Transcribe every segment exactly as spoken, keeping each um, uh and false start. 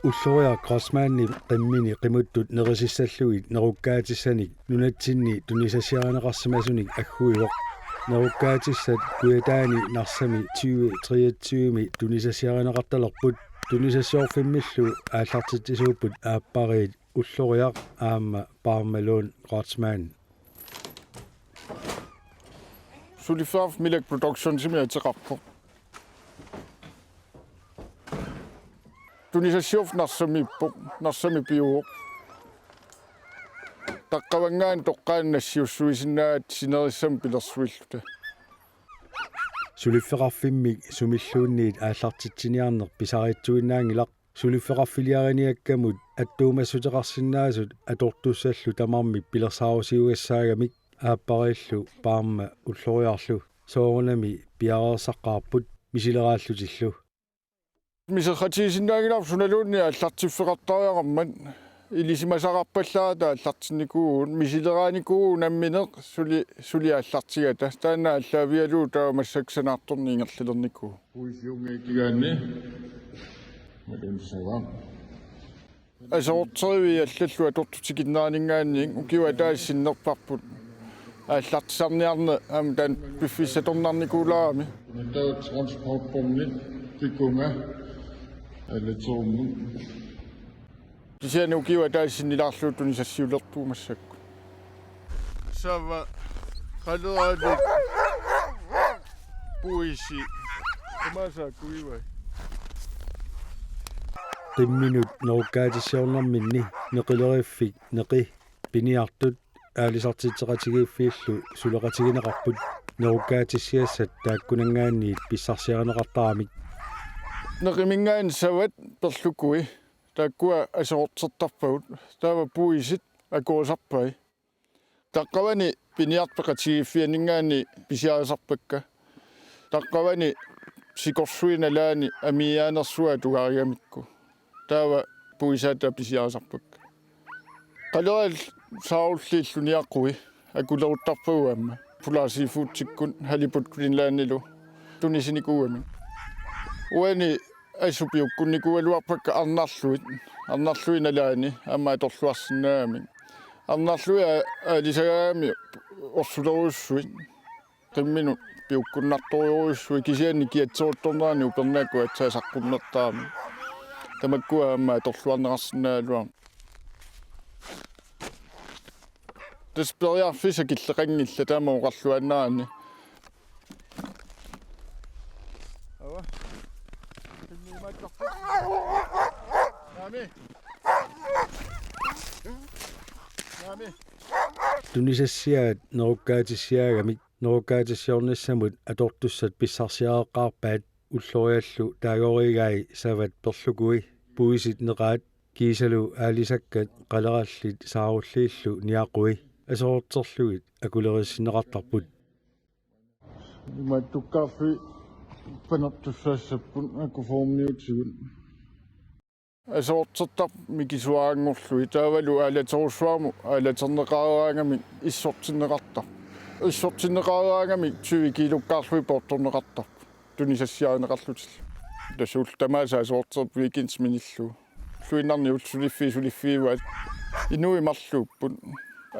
Ulloriaq Kreutzmannip qimmini qimuttut nerisissallugit nerukkaatissanik nunatsinni tunisassiarineqarsimasunik agguivoq. Nerukkaatissat Kujataani Narsami tyve treogtyve-mi tunisassiarineqartalerput. Tunisassiorfimmillu aallartitsisuupput aappariit Ulloriaq aamma Paarmaluun Kreutzmann. Suliffeqarfik Milak Productionsimi ateqarpoq. Tunisassiorfik Narsamiippoq, Narsami pivoq. Taqqavanngaanniit toqqaannaq nassiussuisinnaagatta sinerissami pilersuilluta. Suliffeqarfimmik sumilluunniit aallartitsiniarneq pisariitsuinnaanngilaq. Suliffeqarfiliariniakkamut attuumassuteqarsinnaasut atortussallu tamarmik pilersaarusiugassaagamik aappariillu Paarma Ulloriarlu soorunami piareersaqqaarput misileraallutillu. Miserratigisinnaanngilarput sunaluunniit aallartiffeqartariaqarmat, ilisimasaqarpallaarata aallartinnikuuvugut, misileraanikuuvugut nammineq suli, suli aallartigata. Taanna aallaavigalugu taava massakkut sanaartorneq ingerlalernikuuvoq. Puisiunngikkigaanni malunnissavaa. Aserorteriviit allallu atortut tikinneraninngaanniit ukioq ataaseq sinnerparput. Aallartisarniarneq aamma taanna piffissaq atornarnikuulaarami. Taava transporterni tikunga alaterumut. Kisianni ukioq ataaseq sinnilaarlugu tunisassiulerpugut massakkut. Sava, qaleraalik, puisi. Tamaasa kuivai. Qimminut nerukkaatissiornerminni neqileriffik neqi piniartut aalisartitseqatigiiffiillu suleqatigineqarput nerukkaatissiassat taakkunanngaanniit pissarsiarineqartaramik. Neqiminngaanniit savat perlukui taakkua aserortertarpagut, taava puisit akuerisarpai. Taqqavani piniartut peqatigiiffianninngaanniit pisiarisarpakka. Taqqavani sikorsuit nalaani amiiaanersuaq atugarigamikku. Taava puisaata pisiarisarpakka. Qaleraat saarulliillu niaqui akuleruttarpagut aamma. Polar Seafoodikkut Halibut Greenlandilu tunisinikuugamik. Uani assut piukkunnikuugaluarpakka arnarluit, arnarluit nalaani aamma atorluarsinnaagamik. Arnarluit aa-, aalisagaagami orsulerujussuit, qimminut piukkunnartorujussuit, kisianni kiatseruttornerani upernaakkut aatsaat saqqummertaramik. Tamakkua aamma atorluarneqarsinnaagaluarput. Tassa periarfissat killeqanngillat taama oqarluaannaraanni. Ava. Naami. Naami. Tunisassiaat nerukkaatissiaagamik nerukkaatissiornissamut atortussat pissarsiareqqaarpaat. Ulloriallu taagorigai savat perlukui puisit neqaat kiisalu aalisakkat qalerallit saarulliillu niaqui aserorterlugit akulerissinneqartarput. Imaattukkaarlugit panertussaassapput akuformiutigut. Aserortertarput mikisuaranngorlugit taavalu aalaterussuarmut aalaterneqareeraangamik issortinneqartarpoq. Issortinneqareeraangamik tyve kiilukkaarlugit poortorneqartarput. Tunisassiarineqarlutillu. Tassa ullut tamaasa aserorterput weekendit minillugu. Ulluinnarni ullut suliffiit suliffiuaat. Inuit marluupput.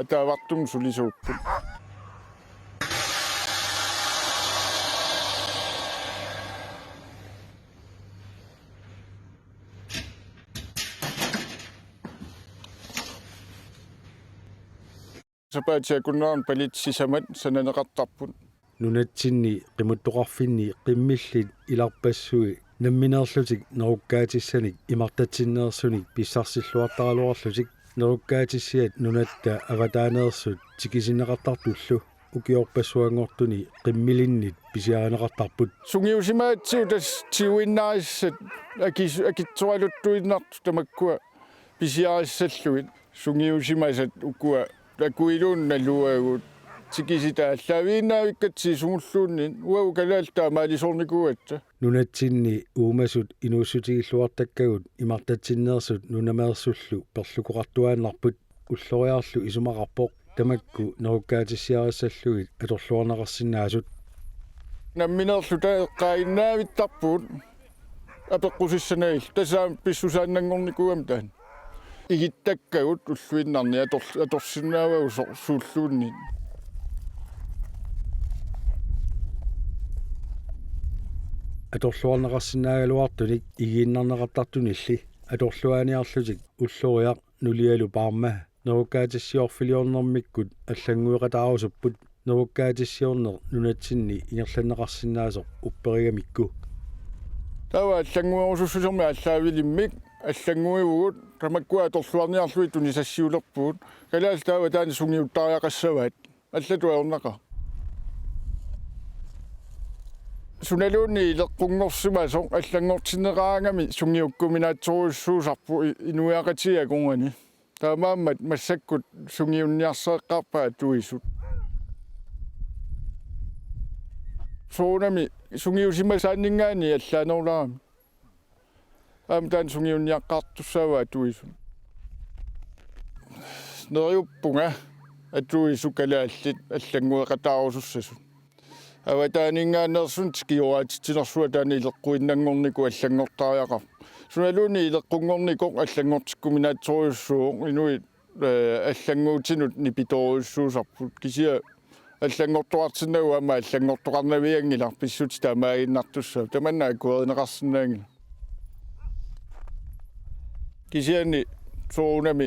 Ataavartumik sulisuupput. Sapaatip akunnerani palit sisamat sananeqartarput. Nunatsinni qimuttoqarfinni qimmillit ilarpassui nammineerlutik nerukkaatissanik imartatsinneersunik pissarsilluartaraluarlutik nerukkaatissiat nunatta avataaneersut tikisinneqartartullu ukiorpassuanngortuni qimmilinnit pisiarineqartarput. Sungiusimagatsigu tassa tiguinnarissat akis-, akitsoraluttuinnartut tamakkua pisiarissallugit. Sungiusimasat ukua takuiluunniit naluagut. Tikisitat aallaaviginnaavikkatsigit sumulluunniit. Uagut kalaallit taamaalisoornikuugatta. Nunatsinni uumasut inuussutigilluartakkagut imartatsinneersut nunameersullu perlukoqartuaannarput. Ulloriarlu isumaqarpoq tamakku nerukkaatissiarissallugit atorluarneqarsinnaasut. Nammineerluta eqqaaginnaavittarpugut. apeqqusissanagu, tassa aamma pissusaannanngornikuugami taanna. Igittakkagut ulluinnarni ator-, atorsinnaavagut so-, suulluunniit. Atorluarneqarsinnaagaluartunik igiinnarneqartartunilli atorluaaniarlutik Ulloriaq nulialu Paarma nerukkaatissiorfiliornermikkut allanngueqataarusupput, nerukkaatissiorneq nunatsinni ingerlanneqarsinnaasoq upperigamikku. Taava allannguerusussusermik aallaavilimmik allannguivugut, tamakkua atorluarniarlugit tunisassiulerpugut. Kalaallit taava taanna sungiuttariaqassavaat. Allatut ajornaqaaq. Sunaluunniit ileqqunngorsimasoq allanngortinneqaraangami sungiukkuminaatsorujussuusarpoq i-, inuiaqatigiit akornanni. Taamaammat massakkut sungiunniarsareqqaarpaat atuisut. Soorunami sungiusimasaanninngaanniit allaanerulaarami. Aamma taanna sungiunniaqqaartussaavaat atuisut. Neriuppunga atuisut kalaallit allanngueqataarusussasut. Avataaninngaanneersunik tikioraatitsinersuaq taanna ileqquinnanngornikoq allanngortariaqarpoq. Sunaluunniit ileqqunngornikoq allanngortikkuminaatsorujussuuvoq inuit, eh, allannguutinut nipitoorujussuusarput. Kisianni allanngortoqartinnagu aamma allanngortoqarnavianngilaq, pissutsit taamaaginnartussaapput. Tamanna akuerineqarsinnaanngilaq. Kisianni soorunami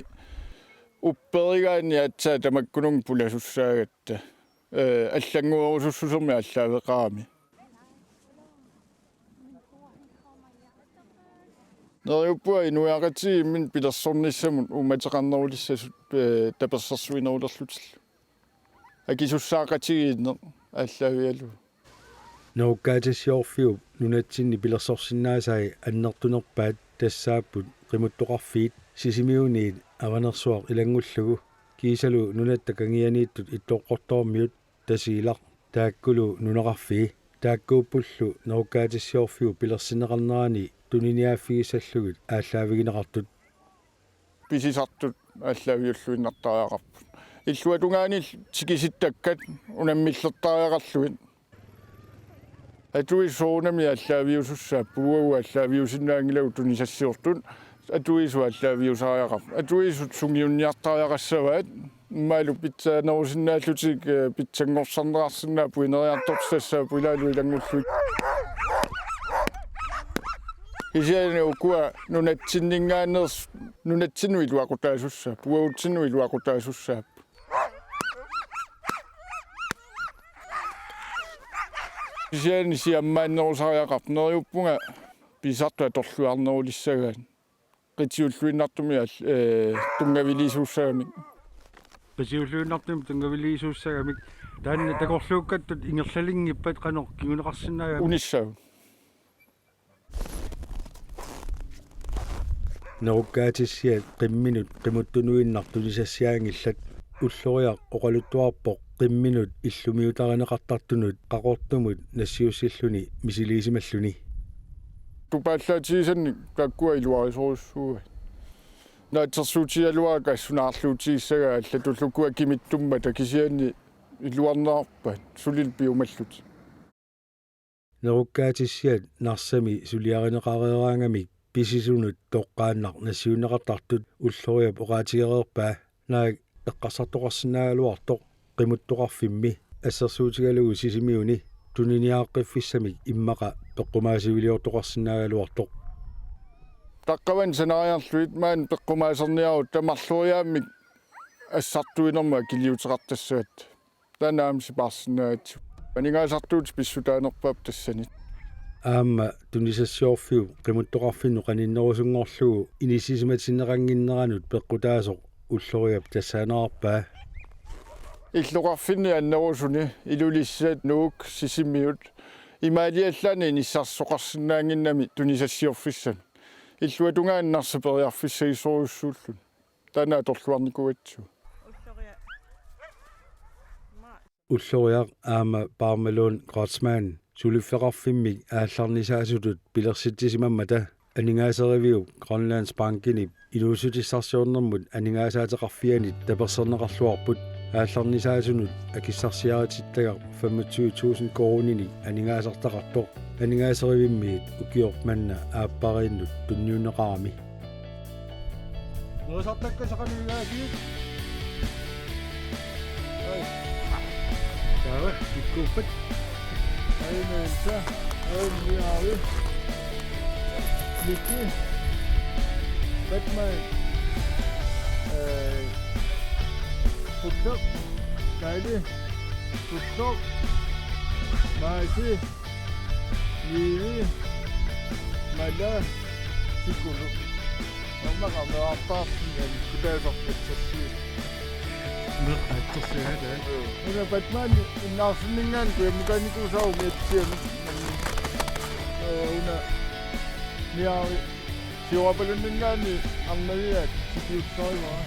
upperigaanni aatsaat tamakkununnga pulasussaagatta, eh, allannguerusussusermik aallaaveqarami. Neriuppunga inuiaqatigiimmik pilersornissamut uummateqarnerulissasut, eh, tapersersuinerulerlutillu. Akisussaaqatigiinneq aallaavigalugu. Nerukkaatissiorfiup nunatsinni pilersorsinnaasai annertunerpaat tassaapput qimuttoqarfiit Sisimiuniit Avanersuaq ilanngullugu, kiisalu nunatta kangianiittut Ittoqqortoormiut, Tasiilaq taakkulu nunaqarfii. Taakkuuppullu nerukkaatissiorfiup pilersinneqarnerani tuniniaaffigissallugit aallaavigineqartut. Pisisartut aallaaviulluinnartariaqarput. Illuatungaani tikisittakkat unammillertariaqarlugit. Atuisut soorunami aallaaviusussaapput, uagut aallaaviusinnaanngilagut tunisassiortut, atuisut aallaaviusariaqarput. Atuisut sungiunniartariaqassavaat, immaqalu pitsaanerusinnaallutik, eh, pitsanngorsarneqarsinnaapput, ineriartortitassaapput ilaalu ilanngullugit. Kisianni ukua nunatsinninngaanneers-, nunatsinnut iluaqutaasussaapput, uagutsinnut iluaqutaasussaapput. Kisianni siammaannerusariaqarpoq, neriuppunga pisisartut atorluarnerulissagaat. Qitiulluinnartumik al-, eh, tunngaviliisuussagamik. Qitiulluinnartumik tunngaviliisuussagamik. Taanna takorluukkattut ingerlalinngippat qanoq kinguneqarsinnaagami? Unissaagut. Nerukkaatissiat qimminut qimuttunuinnaq tunisassiaanngillat. Ulloriaq oqaluttuarpoq qimminut illumiutarineqartartunut qaqortumut nassiussilluni misiliisimalluni. Tupaallaatigisannik taakkua iluarisorujussuuaat. Naatsorsuutigaluarpakka assunaarluutigissagaat allatullu ukua kimittummata, kisianni iluarneqarpaat sulilu piumallutik. Nerukkaatissiat Narsami suliarineqareeraangamik pisisunut toqqaannaq nassiunneqartartut Ulloriap oqaatigereerpaa, naak eqqarsartoqarsinnaagaluartoq qimuttoqarfimmi assersuutigalugu Sisimiuni tuniniaaqqiffissamik immaqa peqqumaasiviliortoqarsinnaagaluartoq. Taqqavani sanariarlugit maani peqqumaaserniarutta marloriaammik assartuinermut akiliuteqartassagatta. Taanna aamma sipaarsinnaagatsigu. Aningaasartuutit pissutaanerpaat tassani. Aamma tunisassiorfiup qimuttoqarfinnut qaninnerusunngorlugu inissisimatinneqannginneranut peqqutaasoq Ulloriap tassaanerarpaa. Illoqarfinni annerusuni Ilulissat, Nuuk, Sisimiut imaaliallaannaq inissarsisoqarsinnaannginnami tunisassiorfissamik. Illuatungaani Narsap periarfissagissorujussuulluni. Taanna atorluarnikuugatsigu. Ulloriaq aamma Paarma Lund Kreutzmann suliffeqarfimmik aallarnisaasutut pilersitsisimammata aningaaseriviup Grønlandsbankenip inuussutissarsiornermut aningaasaateqarfianit taperserneqarluarput. aallarnisaasunut akissarsiaritittagaq femogtyve tusind koruuninik aningaasartaqartoq aningaaserivimmit ukioq manna aappariinnut tunniunneqarami. Nuusartakka saqanigaakit. Ai. Taava, ikkuuppat. Ai, Mensa. Ai, Miavi. Miki. Batman. Ai. Puktok. Kaili. Puktok. Maisi. Nivi, Mala, Sikulu. Aamma amerlasoortarput, kitaasarput atsersuut. Amerlasoortarput, ja. Una Batman innaarsinninngaanniit kujammukaanikuusarami atsiani. Ee, una Miavi siorapalunninngaanniit arnaviat sipiussarivara.